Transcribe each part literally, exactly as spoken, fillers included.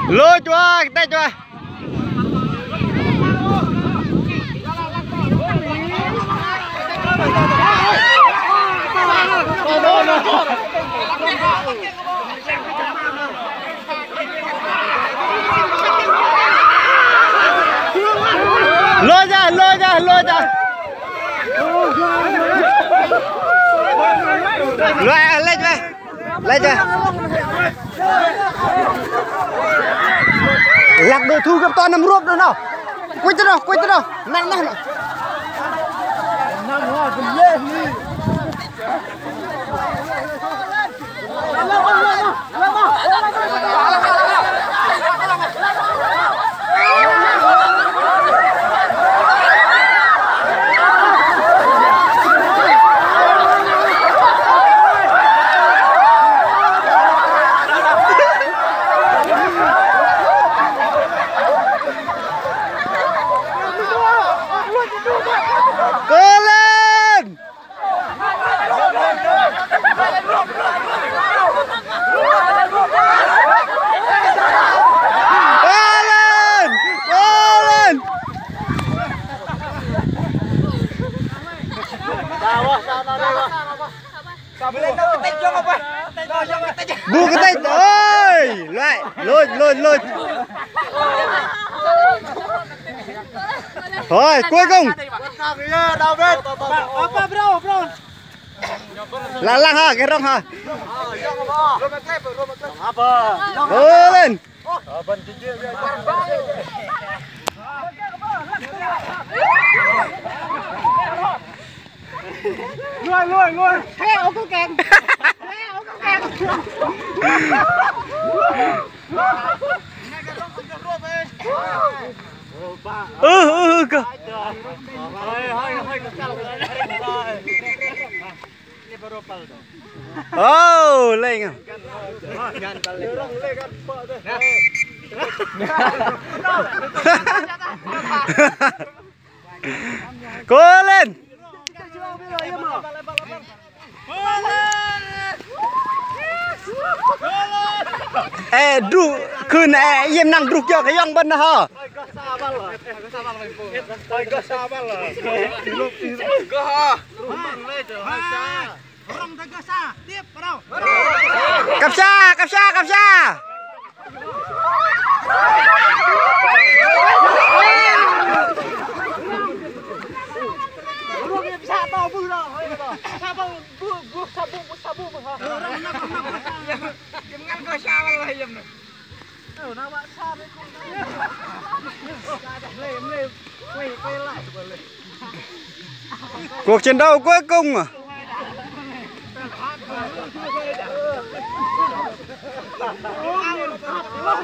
Lôch wa, kơtĕch wa. Lôch ah, lôch ah, lôch ah. Lôch ah, lôch ah. Lĕch ah. Lăk đô thu gơ̆p to năm rup đô nơh. Kuch đô, kuch đô. Năng, năng, năng. Kơ lên! Kơ lên! Kơ lên! Bu kơtĕch ơi! Loại, lôch, lôch, lôch. Thôi, cuối cùng. Lăng lăng ha, kơ rŏng ha. Ơ, lên. Lui, lui, lui. Thế ông cứ kèm. Thế ông cứ kèm. Ơ, ơ, ơ, kơ. Ô, lên. Kơ lên. Ê, druh, khưn ê, iĕm năng druh kiơ kơ yŏng bơ̆n hă. Kăp sa, kăp sa, kăp sa. Cuộc chiến đấu cuối cùng.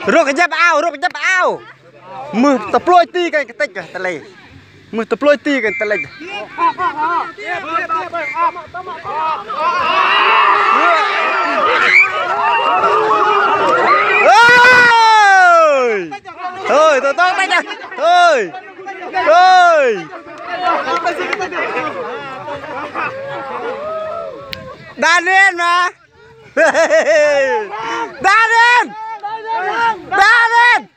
Rôk kơ jăp ao, rôk kơ jăp ao. Mưh tơplôch ti kơ kơtĕch kơ tơlei. Mưh tơplôch ti kơ tơlei. Ơi! Thôi, thôi, thôi, thôi, thôi. Thôi. Thôi. Đan lên mà. Đan lên. Đan lên.